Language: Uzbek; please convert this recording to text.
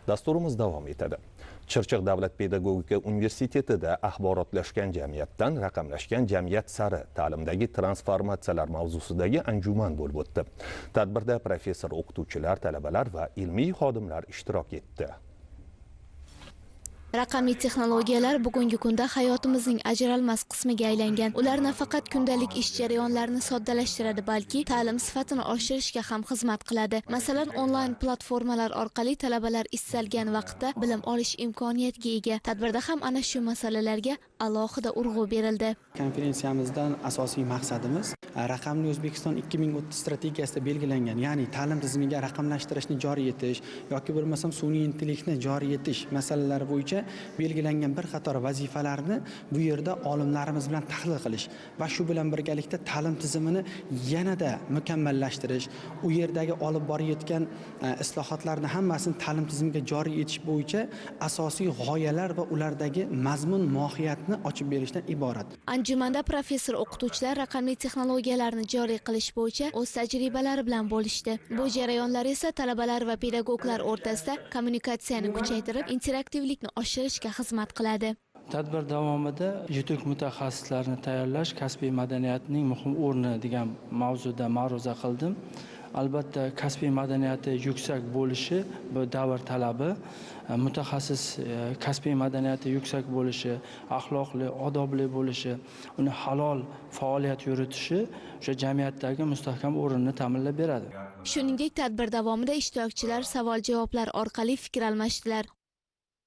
Dasturimiz davom etadi. Chirchiq davlat pedagogika universitetida axborotlashgan jamiyatdan raqamlashgan jamiyat sari ta'limdagi transformatsiyalar mavzusidagi anjuman bo'lib o'tdi. Tadbirda professor o'qituvchilar, talabalar va ilmiy xodimlar ishtirok etdi. Raqamli texnologiyalar bugungi kunda hayotimizning ajralmas qismiga aylangan. Ular nafaqat kundalik ish jarayonlarini soddalashtiradi, balki ta'lim sifatini oshirishga ham xizmat qiladi. Masalan, onlayn platformalar orqali talabalar istalgan vaqtda bilim olish imkoniyatiga ega. Tadbirda ham ana shu masalalarga alohida urg'u berildi. Konferensiyamizdan asosiy maqsadimiz raqamli O'zbekiston 2030 strategiyasida belgilangan, ya'ni ta'lim tizimiga raqamlashtirishni joriy etish yoki bo'lmasam sun'iy intellektni joriy etish masalalari bo'yicha belgilangan bir qator vazifalarni bu yerda olimlarimiz bilan tahlil qilish va shu bilan birgalikda ta'lim tizimini yanada mukammallashtirish, u yerdagi olib borayotgan islohotlarni hammasini ta'lim tizimiga joriy etish bo'yicha asosiy g'oyalar va ulardagi mazmun mohiyatni ochib berishdan iborat. Anjumanda professor o'qituvchilar raqamli texnologiyalarni joriy qilish bo'yicha o'z tajribalari bilan bo'lishdi. Bu jarayonlar esa talabalar va pedagoglar o'rtasida kommunikatsiyani kuchaytirib, interaktivlikni oshirishga xizmat qiladi. Tadbir davomida yetuk mutaxassislarni tayyorlash kasbiy madaniyatning muhim o'rni degan mavzuda ma'ruza qildim. Albatta, kasbiy madaniyati yuksak bo'lishi bu davr talabi. Mutaxassis kasbiy madaniyati yuksak bo'lishi, axloqli, odobli bo'lishi, uni halol faoliyat yuritishi o'sha jamiyatdagi mustahkam o'rnini ta'minlab beradi. Shuningdek, tadbir davomida ishtirokchilar savol-javoblar orqali fikr almashdilar.